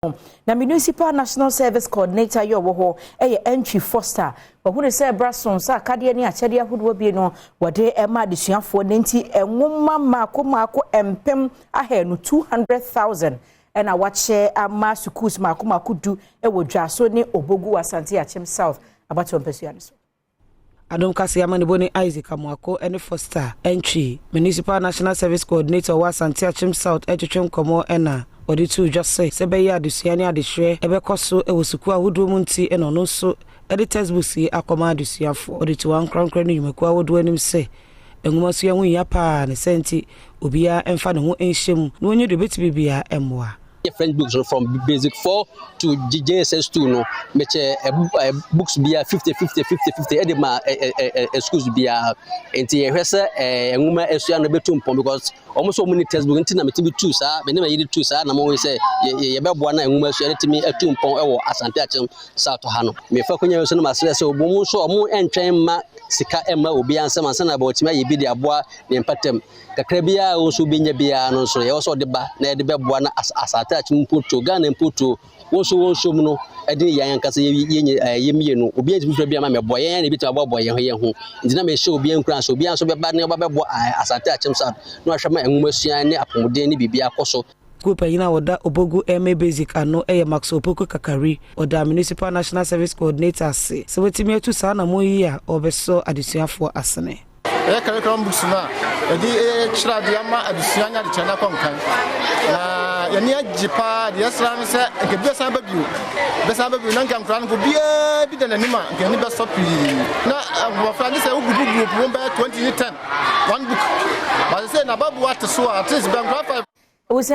Na Municipal National Service Coordinator yɛ ɔwɔ hɔ yɛ Antwi Foster. Wɔhunu sɛ ɛbra so sɛ akadeɛ ne akyɛdeɛ ahodoɔ bi no wɔde ma adesuafoɔ ne nti nwoma mmaako mmaako 200,000, 200,000, ɛna wakyɛ ama schools mmaako mmaako 10 wɔ Dwaso ne Obogu, Asante Akyem South abatoɔ mpasua no so. Adom Kaseɛ amanebɔ ne Isaac Amoako ne Foster Antwi, Municipal National Service Coordinator wɔ Asante Akyem South, twetwe nkɔmmɔ ɛna wɔde too dwa sɛ bɛyɛ adesua ne adehwerɛ ɛbɛkɔ so wɔ sukuu ahodoɔ mu nti ɛna ɔno nso de textbooks yi akɔma adesuafoɔ. Wɔde to ankorankora ne nnwumakuo ahodoɔ anim sɛ nwomasua ho hia paa, ne sɛ nti obiara mfa ne ho nhyɛ mu na wɔnyɛ deɛ obɛtumi biara mmoa. French books no from basic 4 to JSS 2 no, mekyɛ books bia 50 50 50 50 ɛde ma schools biara. Nti yɛhwɛ sɛ nwoma asua no bɛtu mpɔn because wɔn nso wɔn ni textbook, nti na metumi tu saa mene ma yɛde tu saa na mo sɛ yɛbɛboa na nwoma asua no tumi atu mpɔn ɛwɔ Asante Akyem South ha no. Mefa konya so no masrɛ sɛ wɔn nso wɔn ntwɛn mma sika mma obiara nsɛm ansa na wɔtumi ayɛ bi de aboa ne mpatam kakra biara a wɔn nso bɛnya biara no nso yɛwɔ sɛ ɔde ba na yɛde bɛboa na Asante Akyem mpoto, Ghana mpoto, wɔn nso wɔn nsom no ɛde yɛn ankasa yɛ yɛ yɛ mmienu. Obiara ntumi fira bi ama mɛboa yɛn na ebi tumi aboaboa yɛn ho. Nti na mehyɛ obiara nkura nso obiara nso bɛba ne ɔba bɛboa Asante Akyem South na wahwɛ ma nwoma sua ne apɔmuden ne biribi akɔ so. School panyin a wɔda Obogu M/A Basic ano yɛ Max Opoku Kakari. Ɔda Municipal National Service Coordinator ase sɛ watumi atu saa anammɔn yi a ɔrebɛsɔ adesuafoɔ asene. Ɛyɛ curriculum books no a yɛde kyerɛ adeɛ ama adesua ne adekyerɛ no akɔ nkan, na yɛne agye paa. Deɛ yɛsra no sɛ nka bi bɛsan ba bio, bɛsan ba bio, na nka nkora no nka obiara bi da n'anim a nka ani bɛsɔ pii. Na mmɔfra ne sɛ wogugu group mu bɛyɛ 20 ne 10 one book, but sɛ nababu ate so a, at least bɛ nkora 5.